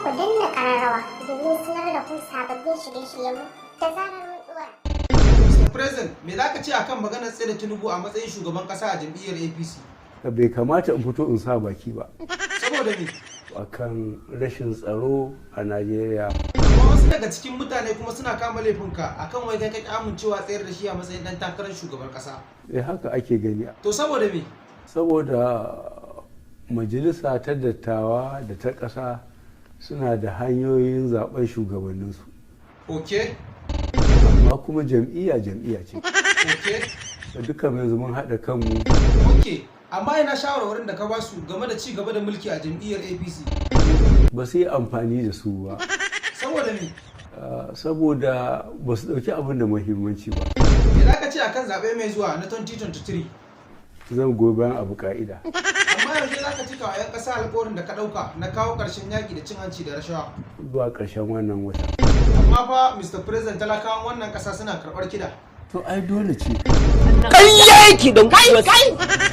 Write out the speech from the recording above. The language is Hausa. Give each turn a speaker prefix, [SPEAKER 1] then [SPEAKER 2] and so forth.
[SPEAKER 1] ku danna ƙararrawa domin sanar da ku sababbin shirye-shiryenmu da zarar mun ɗora.
[SPEAKER 2] Mr. President, me za ka ce akan maganar tsaida Tinubu a matsayin shugaban kasa a jam'iyyar APC?
[SPEAKER 3] Bai kamata in fito in sa baki ba.
[SPEAKER 2] Saboda me?
[SPEAKER 3] Akan rashin tsaro a Najeriya.
[SPEAKER 2] Amma wasu daga cikin mutane kuma suna kama laifinka akan wai kai ka ƙi amincewa tsayar da shi a matsayin dan takarar shugaban kasa.
[SPEAKER 3] Eh, haka ake gani.
[SPEAKER 2] To, saboda me?
[SPEAKER 3] Saboda majalisa ta dattawa da ta ƙasa suna da hanyoyin zaben shugabanninsu. Amma kuma jam'iyya jam'iyya ce. Da dukkan yanzu mun haɗa kanmu.
[SPEAKER 2] Ok. Amma ina shawarwarin da ka ba su game da ci gaba da mulki a jam'iyyar APC?
[SPEAKER 3] Ba su yi amfani da su ba.
[SPEAKER 2] Saboda me?
[SPEAKER 3] Saboda ba su ɗauki abin da muhimmanci ba.
[SPEAKER 2] Me za ka ce akan zaɓe mai zuwa na 2023?
[SPEAKER 3] Zan goyi bayan abu ka'ida.
[SPEAKER 2] Amma yaushe za ka cika wa 'yan ƙasa alƙawarin da ka ɗauka na kawo ƙarshen yaƙi da cin hanci da rashawa?
[SPEAKER 3] Zuwa ƙarshen wannan wata.
[SPEAKER 2] Amma fa, Mr. President, talakawan wannan ƙasa suna karɓar kiɗa.
[SPEAKER 3] To, ai dole ce.
[SPEAKER 4] Ƙarya yake don kai kai.